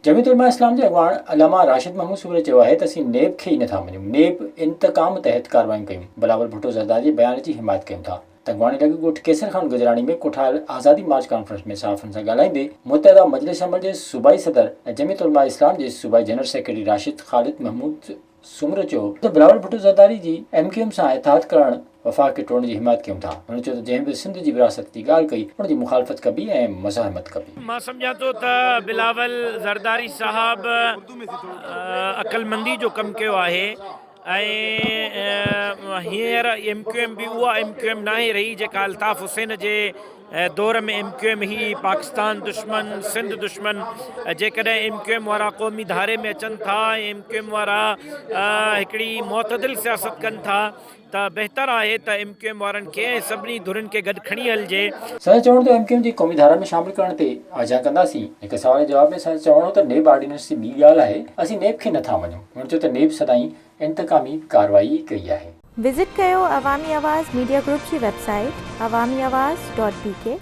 جمعيت علماء اسلام جي اڳواڻ علامه راشد محمود سومري چيو آهي ته اسين نيب کي ئي نٿا مڃون، نيب انتقام تحت ڪارروايون ڪيون، بلاول ڀٽو زرداري جي بيان جي حمايت ڪيون ٿا. تنگواڻي لڳ ڳوٺ قيصر خان گجراڻي ۾ ڪوٺايل آزادي مارچ ڪانفرنس ۾ صحافين سان ڳالهائيندي متحده مجلس عمل جي صوبائي صدر ۽ جمعيت علماء اسلام جي صوبائي جنرل سيڪريٽري راشد خالد محمود سومرو چيو ته بلاول ڀٽو زرداري جي ايم ڪيو ايم سان اتحاد ڪرڻ وفاق کي ٽوڙڻ جي حمايت ڪيون ٿا. هن چيو ته جنهن به سنڌ جي ورهاست جي ڳالهه ڪئي ان جي مخالفت ڪبي ۽ مزاحمت ڪبي. مان سمجهان ٿو ته بلاول زرداري صاحب عقلمندي جو ڪم ڪيو آهي ۽ هينئر ايم ڪيو ايم به اها ايم ڪيو ايم ناهي رهي جيڪا الطاف حسين جي دور ۾ ايم ڪيو ايم هئي، پاڪستان دشمن، سنڌ دشمن، جيڪڏهن ايم ڪيو ايم وارا قومي ڌاري ۾ اچن ٿا ۽ ايم ڪيو ايم وارا هڪڙي معتدل سياست ڪن ٿا ته بهتر آهي ته ايم ڪيو ايم وارن کي ۽ سڀني ڌرين کي گڏ کڻي هلجي. سندس چوڻ ته ايم ڪيو ايم جي قومي ڌارا ۾ شامل ڪرڻ تي آجيان ڪنداسين. هڪ سوال جي جواب ۾ سندس چوڻ هو ته نيب آرڊيننس جي ٻي ڳالهه آهي، اسين نيب کي نٿا مڃون. هن چيو ته نيب سدائين انتقامي ڪارروائي ئي ڪئي آهي. وزٽ ڪيو عوامي آواز ميڊيا گروپ جي website Awami Awaz dot B K.